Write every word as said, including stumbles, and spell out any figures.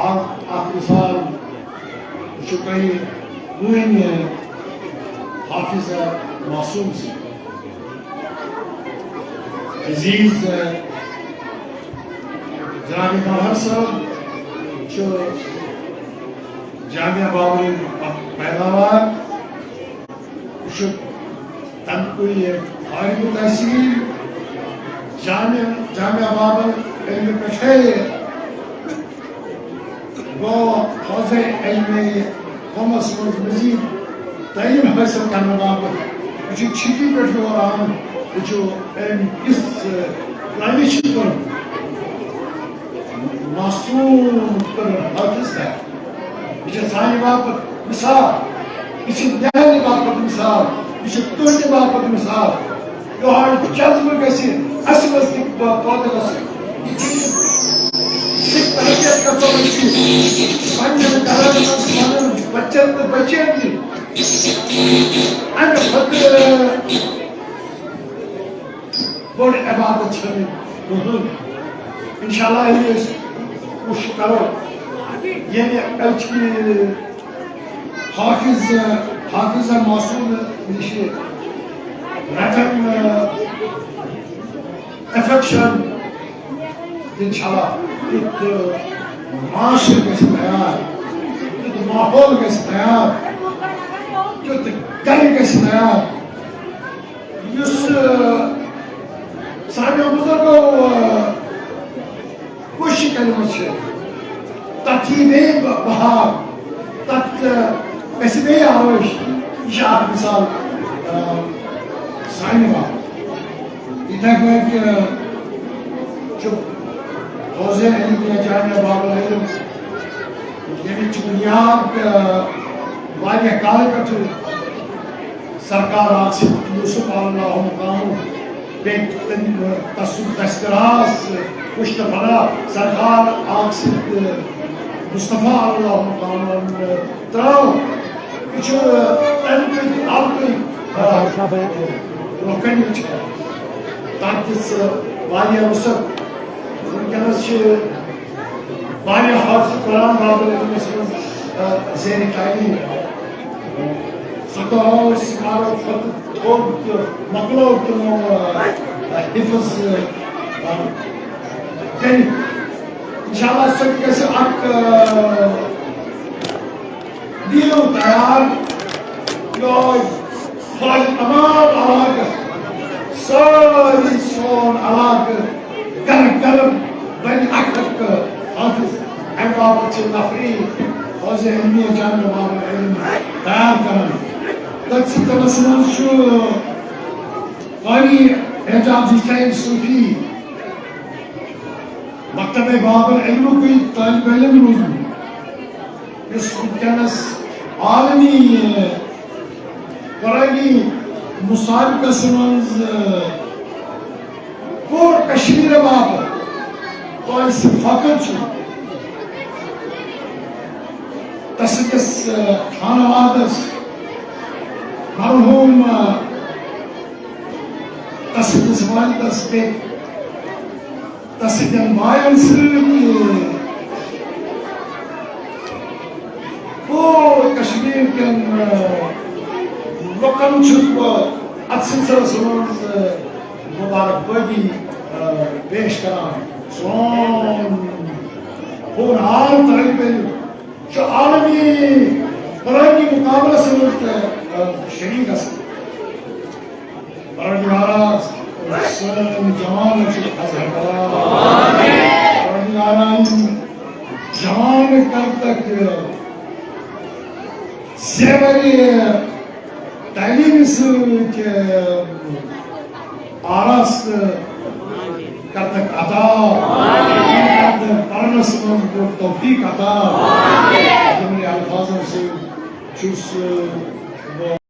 اکھ مثال چھُ تۄہہِ وٕنۍ حافظ معصوم سٕنٛدۍ۔ عزیز جناب طاہر صٲب چھُ جامعہ بابل پیداوار۔ یہِ چھُ تَمہِ کُے فارغ التحصیل جامعہ، جامعہ بابل علمہِ پٮ۪ٹھے گوٚو فوزِ علمِ قومس منٛز مزید تعلیم حٲصِل کرنہٕ باپتھ۔ یہِ چھُ چھٹی پٮ۪ٹھ یور آمُت۔ یہِ چھُ علم کِس، ٲہ، کامہِ چھِ کوٚرمُت۔ معصوم تہٕ حافظ ہے۔ یہِ چھِ سانہِ باپتھ مثال۔ یہِ چھِ میانہِ باپتھ مثال۔ یہِ چھِ تُہنٛدِ باپتھ مثال۔ یِہوٚے جذبہٕ گژھِ اَسہِ منٛز تہِ پٲدٕ گژھُن۔ یہِ چھِ سِکھ تربیت گژھو أسۍ پننٮ۪ن گرن منٛز پننٮ۪ن بچن تہٕ بچین تہِ۔ اَمہِ کھۄتہٕ بٔڑ عبادت چھنہٕ کٕہٕنۍ۔ انشاءاللہ ییٚلہِ أسۍ کوٗشِش کرو، ییٚلہِ أزکہِ حافظ، حافظ معصوم نِش رٹن affection، انشاءاللہ یُتھ معاشرٕ گژھِ تیار، یُتھ ماحول گژھِ تیار، یُتھ گرٕ گژھِ تیار۔ یُس، آ، سانیو بُزرگو، آ، کوٗشِش کٔرمٕژ چھِ، تَتھ یی بیٚیہِ ب-، بہار، تَتھ، آ، گژھِ بیٚیہِ آرٲیِش۔ یہِ چھِ اَکھ مِثال، آ، سانہِ باپتھ۔ یِتھَے پٲٹھۍ، آ، چھُ حوزِ علمیہ جامعہ بابل علم، ییٚمِچ بُنیاد، آ، واریاہ کالہٕ پٮ۪ٹھٕ سرکار آصف یوسف علی اللہ مقامہ، بیٚیہِ تٔمۍ، تسُنٛد دستراز پُشت پناہ سرکار آصف مصطفیٰ علی اللہ مقامہ ترٛاو۔ یہِ چھُ تَمہِ کِنۍ اَوٕ کِنۍ، آ، برٛونٛہہ کَنہِ چھِ تَتھ دِژ واریاہ وُسعت۔ وٕنکیٚنَس چھِ واریاہ حافظ قرآن بابل علمس منٛز، آ، زیر تعلیم۔ سُہ دۄہ اوس سکالر کھۄتہٕ تھوٚد تہٕ مۄکلو تِمو، آ، حفظ، آ، کٔرِتھ۔ انشاءاللہ سُہ تہِ گژھِ اکھ، آ، لیٖلو تیار، یہوے فوج تمام علاقس، سٲری سون علاقہٕ گرٕ گرٕ بنہِ اکھ اکھ حافظ۔ امہِ باپتھ چھِ نفری فوج علمیہ جامعہ بابل علم تیار کران۔ تٔتھۍ سلسلس منٛز چھُ قاری اعجاز حسین صوفی مکتبہ بابل علمکُے طالب علم روٗدمُت، یُس وٕنکیٚنَس عالمی قرآنی مسابقس منٛز پوٗرٕ کشمیٖر باپتھ کٲنٛسہِ فخر چھُ۔ تسٕنٛدِس خانوادس، مرحوم تسٕنٛدِس والدس بیٚیہِ تسٕنٛدٮ۪ن بایَن سۭتۍ پوٗرٕ کشمیٖر کٮ۪ن، آ، لُکَن چھُس بہٕ اَتھ سلسلس منٛز، آ، مبارک بٲدی، آ، پیش کران۔ سون ہوٗنہار طٲلبِ علم چھُ عالمی قرآنی مقابلس منٛز تہِ، آ، شریٖک گژھان۔ پروردگارا، سٲنۍ جوان چھِ اظہر کران۔ پروردگارا، یِم جوان کر تک زیور تعلیمی سۭتۍ آراستہٕ کر تک عطا، کر تک پرنس منٛز کوٚر توفیق عطا۔ یِمنٕے الفاظن سۭتۍ چھُس بہٕ